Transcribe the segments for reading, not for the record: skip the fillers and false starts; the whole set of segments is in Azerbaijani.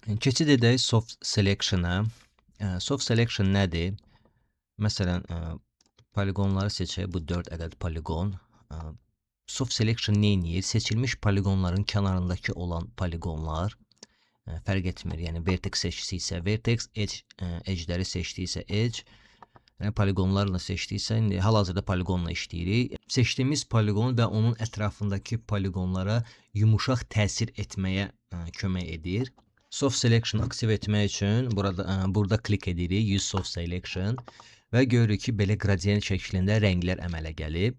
Keçid edək soft selection-a. Soft selection nədir? Məsələn, poliqonları seçək. Bu 4 ədəd poliqon. Soft selection nə edir? Seçilmiş poliqonların kənarındakı olan poliqonlar fərq etmir. Yəni vertex seçdiysə vertex, edge, edge-ləri seçdiysə edge, yəni poliqonlarla seçdiysə, indi hal-hazırda poliqonla işləyirik. Seçdiyimiz poliqon və onun ətrafındakı poliqonlara yumuşaq təsir etməyə kömək edir. Soft selection aktiv etmək üçün burada klik edirik, Use Soft Selection, və görürük ki, belə qradient şəklində rənglər əmələ gəlib.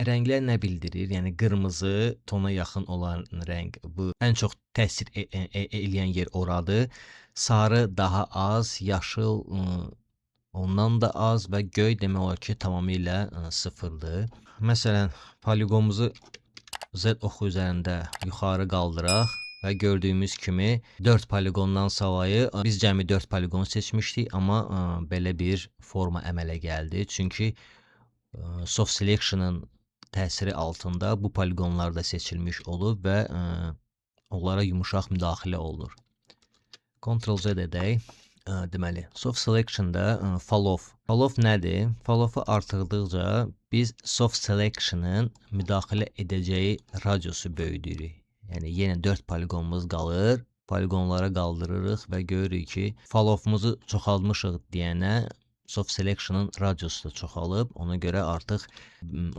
Rənglər nə bildirir? Yəni qırmızı tona yaxın olan rəng, bu ən çox təsir eləyən yer oradır. Sarı daha az, yaşıl ondan da az və göy demək olar ki, tamamilə sıfırdır. Məsələn, poliqonumuzu Z oxu üzərində yuxarı qaldıraq və gördüyümüz kimi 4 poliqondan savayı biz cəmi 4 poliqon seçmişdik, amma belə bir forma əmələ gəldi. Çünki soft selection-ın təsiri altında bu poliqonlar da seçilmiş olub və onlara yumuşaq müdaxilə olunur. Ctrl Z edək. Deməli, soft selection-da falloff. Falloff nədir? Falloff-u artırdıqca biz soft selection-ın müdaxilə edəcəyi radiusu böyüdürük. Yəni yenə 4 poliqonumuz qalır. Poliqonlara qaldırırıq və görürük ki, falloff-umuzu çoxaltmışıq deyənə soft selection-ın radiusu da çoxalıb. Ona görə artıq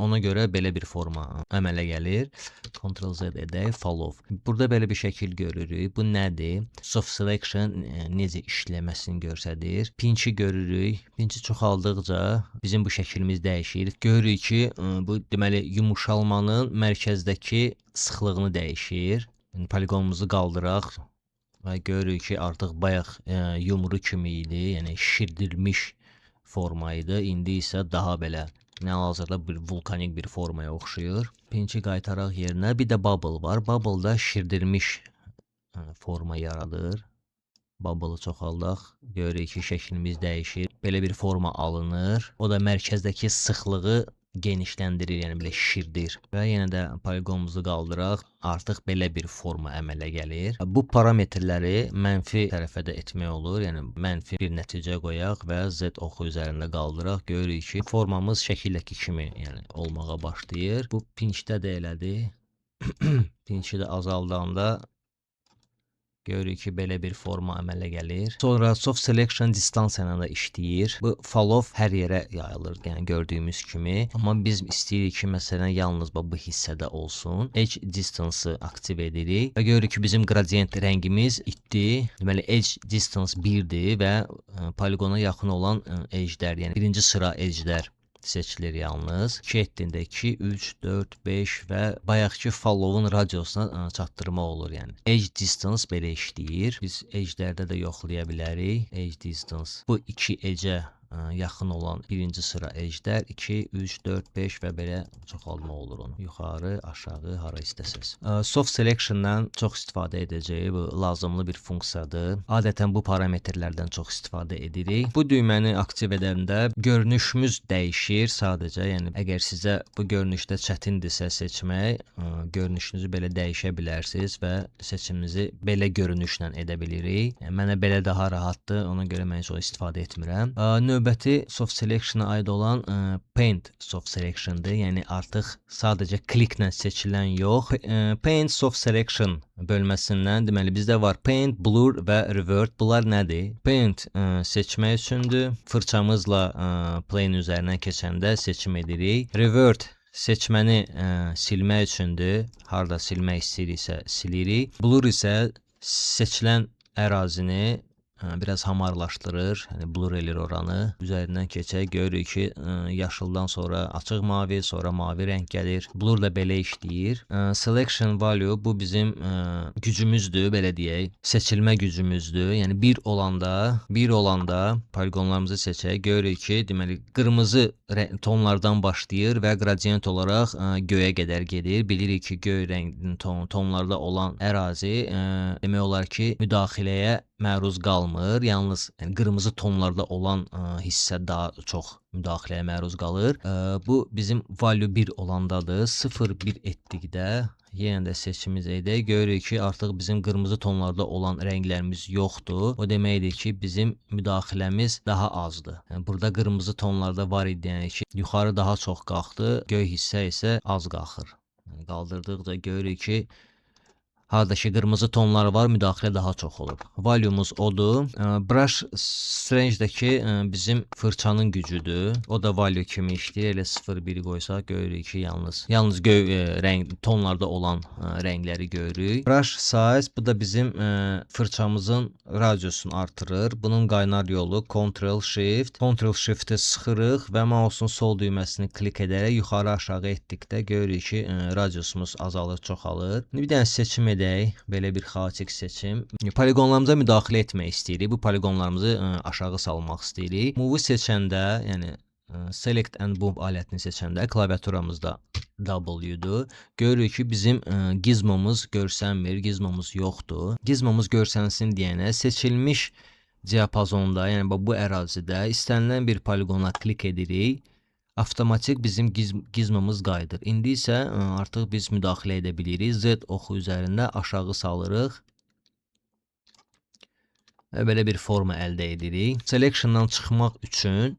ona görə belə bir forma əmələ gəlir. Ctrl Z edək, falloff. Burada belə bir şəkil görürük. Bu nədir? Soft selection necə işləməsini göstərir. Pinch-i görürük. Pinch-i çoxaldıqca bizim bu şəklimiz dəyişir. Görürük ki, bu deməli yumuşalmanın mərkəzdəki sıxlığını dəyişir. Yəni poliqonumuzu qaldıraq və görürük ki, artıq bayaq yumru kimi idi, yəni şişirdilmiş forma idi. İndi isə daha belə nə hazırda bir vulkanik bir formaya oxşayır. Pinch-i qaytaraq yerinə. Bir də bubble var. Bubble da şişirdilmiş forma yaradır. Bubble-ı çoxaldaq. Görürük ki, şəklimiz dəyişir. Belə bir forma alınır. O da mərkəzdəki sıxlığı genişləndirir, yəni belə şişirdir. Və yenə də poliqonumuzu qaldıraq, artıq belə bir forma əmələ gəlir. Bu parametrləri mənfi tərəfə də etmək olur. Yəni mənfi bir nəticə qoyaq və Z oxu üzərində qaldıraq. Görürük ki, formamız şəkildəki kimi, yəni olmağa başlayır. Bu pinch-də də elədir. Pinch-i də azaldanda görürük ki, belə bir forma əmələ gəlir. Sonra soft selection distansiya ilə da işləyir. Bu falloff hər yerə yayılır, yəni gördüyümüz kimi. Amma biz istəyirik ki, məsələn, yalnız bu hissədə olsun. Edge distance-ı aktiv edirik və görürük ki, bizim qradient rəngimiz itdi. Deməli, edge distance 1-dir və poliqona yaxın olan edge-lər, yəni birinci sıra edge-lər seçilir yalnız. 2 etdiyində 2, 3, 4, 5 və bayaqki falloff-un radiusuna çatdırma olur yəni. Edge distance belə işləyir. Biz edge-lərdə də yoxlaya bilərik. Edge distance. Bu iki edge-ə yaxın olan birinci sıra edge-lər 2, 3, 4, 5 və belə çoxalma olur onu. Yuxarı, aşağı, hara istəsəz. Soft selection-dan çox istifadə edəcəyik. Bu lazımlı bir funksiyadır. Adətən bu parametrlərdən çox istifadə edirik. Bu düyməni aktiv edəndə görünüşümüz dəyişir sadəcə. Yəni əgər sizə bu görünüşdə çətindirsə seçmək, görünüşünüzü belə dəyişə bilərsiniz və seçiminizi belə görünüşlə edə bilirik. Yəni mənə belə daha rahatdır. Ona görə mən heç o istifadə etmirəm. Növbəti soft selection-a aid olan Paint soft selection-dır. Yəni artıq sadəcə kliklə seçilən yox. Paint soft selection bölməsindən deməli bizdə var Paint, Blur və Revert. Bunlar nədir? Paint seçmək üçündür. Fırçamızla plane üzərindən keçəndə seçim edirik. Revert seçməni silmək üçündür. Harda silmək istəyiriksə silirik. Blur isə seçilən ərazini biraz hamarlaşdırır, yəni blur eləyir oranı. Üzərindən keçək, görürük ki, yaşıldan sonra açıq mavi, sonra mavi rəng gəlir. Blur da belə işləyir. Selection value, bu bizim gücümüzdür, belə deyək. Seçilmə gücümüzdür. Yəni 1 olanda poliqonlarımızı seçək. Görürük ki, deməli qırmızı tonlardan başlayır və qradient olaraq göyə qədər gedir. Bilirik ki, göy rəng tonlarda olan ərazi demək olar ki, müdaxiləyə məruz qalmır. Yalnız yəni qırmızı tonlarda olan hissə daha çox müdaxiləyə məruz qalır. Bu bizim value 1 olandadır. 0,1 etdikdə yenə də seçimimiz edək. Görürük ki, artıq bizim qırmızı tonlarda olan rənglərimiz yoxdur. O deməkdir ki, bizim müdaxiləmiz daha azdır. Yəni burada qırmızı tonlarda var idi, yəni ki, yuxarı daha çox qalxdı, göy hissə isə az qalxır. Yəni qaldırdıqca görürük ki, harda ki qırmızı tonlar var, müdaxilə daha çox olub. Volume-umuz odur. Brush Strength-dəki bizim fırçanın gücüdür. O da value kimi işləyir. Elə 0,1 qoysaq görürük ki, yalnız göy rəng tonlarda olan rəngləri görürük. Brush size, bu da bizim fırçamızın radiusunu artırır. Bunun qaynar yolu Ctrl Shift, Ctrl Shift-i sıxırıq və mouse'un sol düyməsini klik edərək yuxarı aşağı etdikdə görürük ki, radiusumuz azalır, çoxalır. İndi bir dənə seçim edək. Belə bir xaotik seçim. Poliqonlarımıza müdaxilə etmək istəyirik. Bu poliqonlarımızı aşağı salmaq istəyirik. Move-u seçəndə, yəni Select and Move alətini seçəndə klaviaturamızda W-dur. Görürük ki, bizim gizmomuz görsənmir, gizmomuz yoxdur. Gizmomuz görsənsin deyənə seçilmiş diapazonda, yəni bax bu ərazidə istənilən bir poliqona klik edirik. Avtomatik bizim gizmomuz qayıdır. İndi isə artıq biz müdaxilə edə bilirik. Z oxu üzərində aşağı salırıq. Və belə bir forma əldə edirik. Selection-dan çıxmaq üçün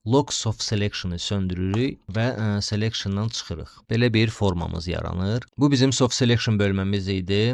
Lock Soft Selection-ı söndürürük və Selection-dan çıxırıq. Belə bir formamız yaranır. Bu bizim Soft Selection bölməmiz idi.